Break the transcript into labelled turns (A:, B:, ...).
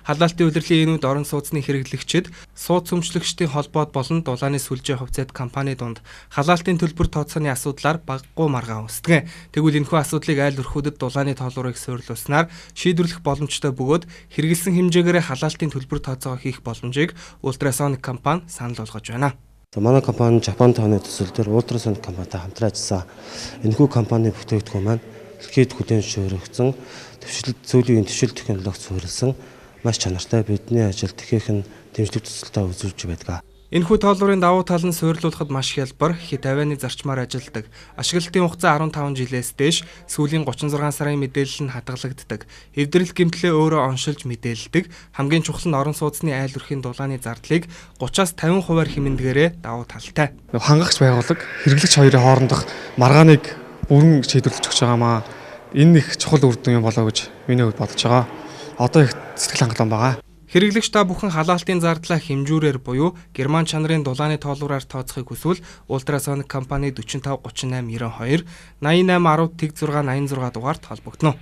A: Халаалтын улирлын энүүд орон сууцны хэрэглэгчид, сууц өмчлөгчдийн холбоод болон дулааны сүлжээ хувьцаат компани дунд халаалтын төлбөр тооцооны асуудлаар багагүй маргаан үүсдэг. Тэгвэл энэхүү асуудлыг айл өрхүүдэд дулааны тоолуурыг суйрлуулснаар шийдвэрлэх боломжтой бөгөөд хэрэглэсэн хэмжээгээрээ халаалтын төлбөр тооцоогоо хийх боломжийг Ultrasonic компани санал болгож байна.
B: Манай компани Жапон тооны төсөл дээр Ultrasonic компанитай хамтран ажилласан. Энэхүү компани бүтээгдэхүүн маань дэлхийд хүлээн зөвшөөрөгдсөн төвшил сүүлийн төвшил технологи суурилсан маш чанартай бидний ажил тэхээхэн дэмжлэг тусалтай үзүүлж байдаг.
A: Энэхүү тоолуурын давуу тал нь суйрлуулахад маш хялбар, хэт авианы зарчмаар ажилладаг. Ашиглалтын хугацаа 15 жилээс дээш, сүүлийн 36 сарын мэдээлэл нь хадгалагддаг. Эвдрэл гэмтлээ өөрөө оншилж мэдээлдэг. Хамгийн чухал нь орон сууцны айл өрхийн дулааны зардлыг 30-аас 50%-аар хэмнэдгээрээ давуу талтай.
C: Хангагч байгууллага, хэрэглэгч хоёрын хоорондох маргааныг бүрэн шийдвэрлэж өгч байгаамаа. Энэ их чухал үр дүн юм болоо гэж миний хувьд бодож байгаа. Одоо их сэтгэл хангалуун байгаа.
A: Хэрэглэгч та бүхэн халаалтын зардлаа хэмжүүрээр буюу герман чанарын дулааны тоолуураар тооцохыг хүсвэл Ultrasonic компани 45 38 92 88 10 тэг 6 86 дугаарт холбогдоно.